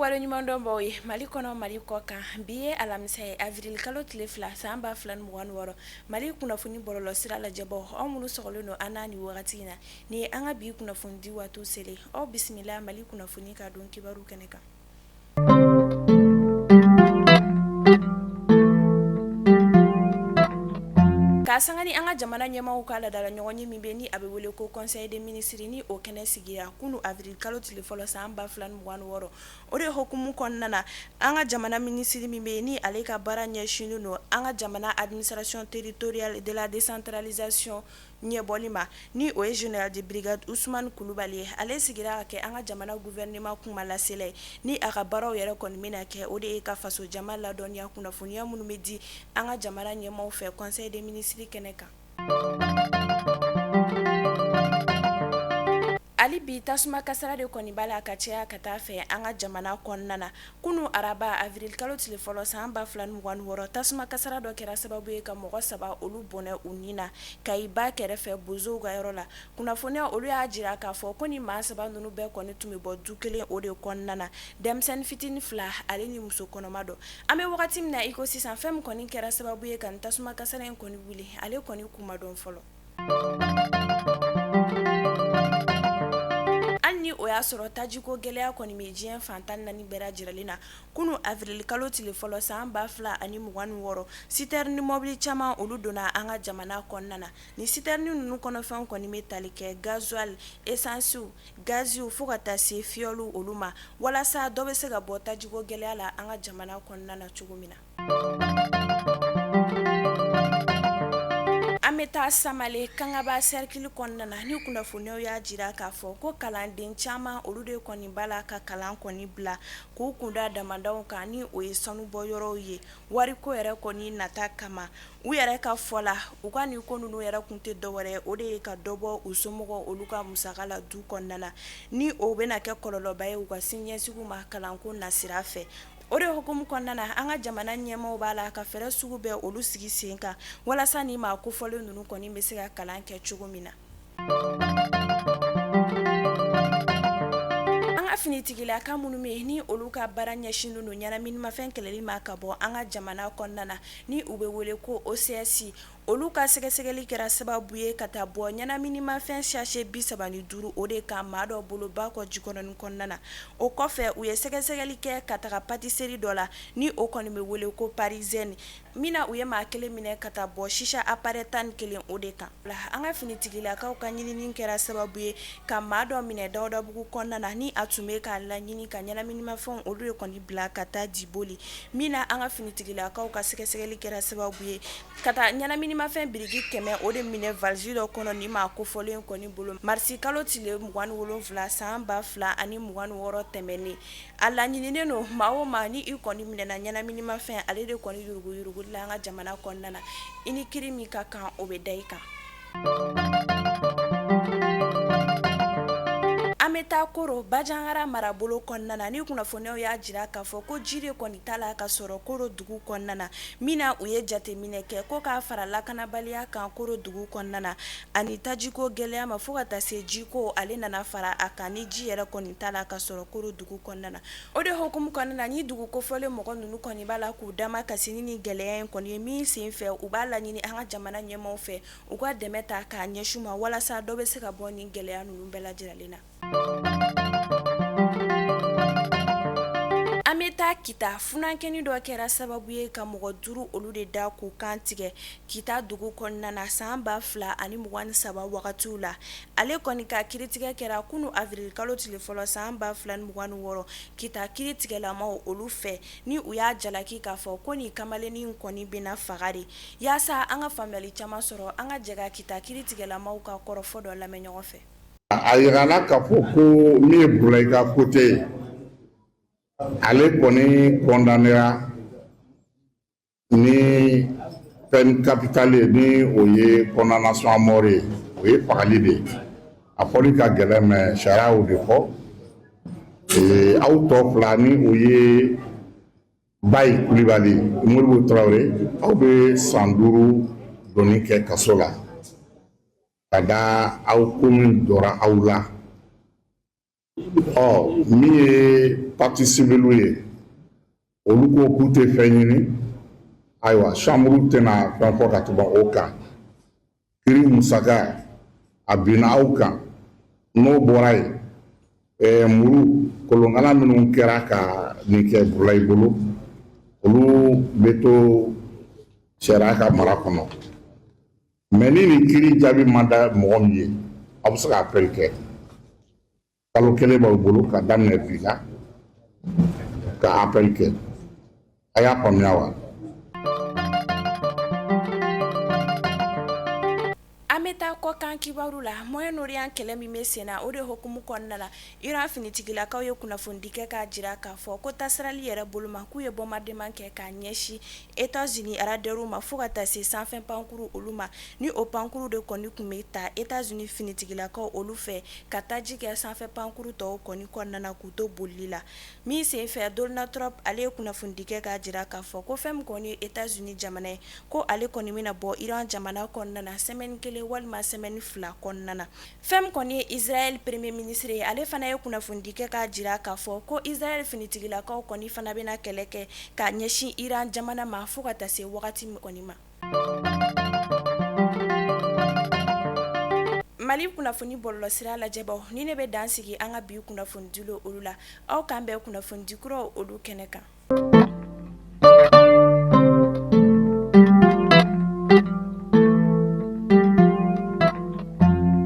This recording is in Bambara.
waleɲumandɔn b'aw ye Mali kɔnɔ, Mali kɔ kan. Bi ye alamisa ye, avril kalo tile 2, san 2026. Mali kunnafoni bɔlɔlɔ sira lajɛbaw, aw minnu sɔgɔlen don an na nin wagati in na, nin ye an ka bi kunnafoni di waati selen. Aw bisimila Mali kunnafoni ka don kibaru kɛnɛ kan. K'a sanga ni an ka jamana ɲɛmaaw ka laadala ɲɔgɔnye min bɛ ni a bɛ wele ko conseil des ministres, ni o kɛnɛ sigira kunun avril kalo tile fɔlɔ, san 2026, o de hukumu kɔnɔna na, an ka jamana minisiri min bɛ ni ale ka baara ɲɛsinnen don an ka jamana administration territoriale de la décentralisation ɲɛbɔli ma, ni o ye général de brigade Usumani Kulubali ye, ale sigira ka kɛ an ka jamana gouvernement kumalasela ye. Ni a ka baaraw yɛrɛ kɔni bɛna kɛ, o de ye ka faso jama ladɔnniya kunnafoniya minnu bɛ di an ka jamana ɲɛmaaw fɛ conseil des ministres kɛnɛ kan. Hali bi, tasuma kasara de kɔni b'a la ka caya ka taa fɛ an ka jamana kɔnɔna na. Kunun araba, avril kalo tile fɔlɔ, san 2026, tasuma kasara dɔ kɛra sababu ye ka mɔgɔ saba olu bɔnɛ u ni na Kayi ba kɛrɛfɛ bozow ka yɔrɔ la. Kunnafoniya olu y'a jira k'a fɔ ko ni maa saba ninnu bɛɛ kɔni tun bɛ bɔ du kelen o de kɔnɔna na, denmisɛnnin fitinin fila ale ni muso kɔnɔma dɔ. An bɛ wagati min na i ko sisan, fɛn min kɔni kɛra sababu ye ka nin tasuma kasara in kɔni wuli, ale kɔni kun ma dɔn fɔlɔ. Hali ni o y'a sɔrɔ tajiko gɛlɛya kɔni bɛ diɲɛ fan 14 bɛɛ lajɛlen na, kunun avril kalo tile fɔlɔ, san 2026, citerne mɔbili caman olu donna an ka jamana kɔnɔna na. Ni citerne ninnu kɔnɔfɛnw kɔni bɛ tali kɛ gasoil, essence, gaziw fo ka taa se fioul olu ma, walasa dɔ bɛ se ka bɔ tajiko gɛlɛya la an ka jamana kɔnɔna na cogo min na. An bɛ taa Samale Kangaba cercle kɔnɔna na, ni kunnafoniyaw y'a jira k'a fɔ ko kalanden caman olu de kɔni b'a la ka kalan kɔni bila k'u kunda damadaw kan, ni o ye sanubɔ yɔrɔw ye, wariko yɛrɛ kɔni nata kama. U yɛrɛ ka fɔ la, u ka nin ko ninnu yɛrɛ kun tɛ dɔwɛrɛ, o de ye ka dɔ bɔ u somɔgɔw olu ka musaka la du kɔnɔna na, ni o bɛna kɛ kɔlɔlɔba ye u ka siniɲɛsigi ma kalanko nasira fɛ. O de hukumu kɔnɔna na, an ka jamana ɲɛmaaw b'a la ka fɛɛrɛ sugu bɛɛ olu sigi sen kan walasa ni maa kofɔlen ninnu kɔni bɛ se ka kalan kɛ cogo min na. An ka finitigilaka minnu bɛ yen ni olu ka baara ɲɛsinnen don ɲɛnaminimafɛn kɛlɛli ma ka bɔ an ka jamana kɔnɔna na, ni u bɛ wele ko OCS, olu ka sɛgɛsɛgɛli kɛra sababu ye ka taa bɔ ɲɛnaminimafɛn sachet 35 o de kan maa dɔ bolo Bakɔ Jikɔrɔni kɔnɔna na. O kɔfɛ, u ye sɛgɛsɛgɛli kɛ ka taga pâtisserie dɔ la, ni o kɔni bɛ wele ko Parisienne, min na u ye maa kelen minɛ ka taa bɔ chicha appareil 11 o de kan. An ka finitigilakaw ka ɲinini kɛra sababu ye ka maa dɔ minɛ Dawudabugu kɔnɔna na, ni a tun bɛ k'a laɲini ka ɲɛnaminimafɛnw olu de kɔni bila ka taa Diboli, min na an ka finitigilakaw ka sɛgɛsɛgɛli kɛra sababu ye ka taa ɲɛnaminimafɛn biriki 100 o de minɛ valise dɔ kɔnɔ ni maa kofɔlen kɔni bolo marisi kalo tile 27, san 2026 tɛmɛnen. A laɲininen don maa o maa ni i kɔni minɛna ɲɛnaminimafɛn ale de kɔni yuruguyurugu la an ka jamana kɔnɔna na, i ni kiri min ka kan, o bɛ da i kan. An bɛ taa Koro Bajangara marabolo kɔnɔna na, ni kunnafoniyaw y'a jira k'a fɔ ko ji de kɔni t'a la ka sɔrɔ Koro dugu kɔnɔna na, min na u ye jateminɛ kɛ ko k'a fara lakanabaliya kan Koro dugu kɔnɔna na ani tajiko gɛlɛya ma, fo ka taa se jiko ale nana fara a kan, ni ji yɛrɛ kɔni t'a la ka sɔrɔ Koro dugu kɔnɔna na. O de hukumu kɔnɔna na, ni dugu kofɔlen mɔgɔ ninnu kɔni b'a la k'u damakasi ni nin gɛlɛya in kɔni ye min sen fɛ, u b'a laɲini an ka jamana ɲɛmaaw fɛ u ka dɛmɛ ta k'a ɲɛsin u ma walasa dɔ bɛ se ka bɔ nin gɛlɛya ninnu bɛɛ lajɛlen na. An bɛ taa Kita, funankɛnin dɔ kɛra sababu ye ka mɔgɔ duuru olu de da k'u kan tigɛ Kita dugu kɔnɔna na san 2023 wagatiw la. Ale kɔni ka kiritigɛ kɛra kunun avril kalo tile fɔlɔ, san 2026, Kita kiritigɛlamaw olu fɛ, ni u y'a jalaki k'a fɔ ko nin kamalennin kɔni bɛna faga de. Yaasa an ka faamuyali caman sɔrɔ, an ka jɛ ka Kita kiritigɛlamaw ka kɔrɔfɔ dɔ lamɛn ɲɔgɔn fɛ. A yirala k'a fɔ ko min ye Burulayi Kote ye, ale kɔni condamnéra ni peine capitale ye, ni o ye condamnation à mort ye, o ye fagali de ye. A fɔli ka gɛlɛn, mais sariya y'o de fɔ. Aw tɔ fila, ni o ye Bayi Kulibali, Modibo Tarawele, aw bɛ san 5 doni kɛ kaso la ka da aw ko min dɔra aw la. Ɔ, min ye partie civile ye, olu ko k'u tɛ fɛn ɲini. Ayiwa, chambre tɛna fɛn fɔ ka tɛmɛ o kan. Kiri musaka a binna aw kan. N'o bɔra yen, muru kolonkala minnu kɛra ka nin kɛ Burulayi bolo, olu bɛ to sariya ka mara kɔnɔ. Mais ni nin kiri jaabi man da mɔgɔ min ye, aw bɛ se ka appel kɛ. Kalo 1 b'aw bolo ka daminɛ bi la ka appel kɛ. A y'a faamuya wa? An bɛ taa kɔkan kibaru la. Moyen-Orient kɛlɛ min bɛ sen na, o de hukumu kɔnɔna la, Iran finitigilakaw ye kunnafonidi kɛ k'a jira k'a fɔ ko tasirali yɛrɛ bolo ma, k'u ye bombardement kɛ k'a ɲɛsin États-Unis radarw ma fo ka taa se sanfɛ pankuru olu ma. Ni o pankuru de kɔni tun bɛ ta États-Unis finitigilakaw olu fɛ ka taji kɛ sanfɛ pankuru tɔw kɔni kɔnɔna na k'u to bolili la. Min senfɛ, Donald Trump ale ye kunnafonidi kɛ k'a jira k'a fɔ ko fɛn min kɔni ye États-Unis jamana ye, ko ale kɔni bɛna bɔ Iran jamana kɔnɔna na semaine 1 walima semaine 2 kɔnɔna na. Fɛn min kɔni ye Israël premier ministre ye, ale fana ye kunnafonidi kɛ k'a jira k'a fɔ ko Israël finitigilakaw kɔni fana bɛna kɛlɛ kɛ k'a ɲɛsin Iran jamana ma fo ka taa se wagati min kɔni ma. Mali kunnafoni bɔlɔlɔsira lajɛbaw, ni ne bɛ dan sigi an ka bi kunnafonidi olu la. Aw k'an bɛn kunnafonidi kuraw olu kɛnɛ kan.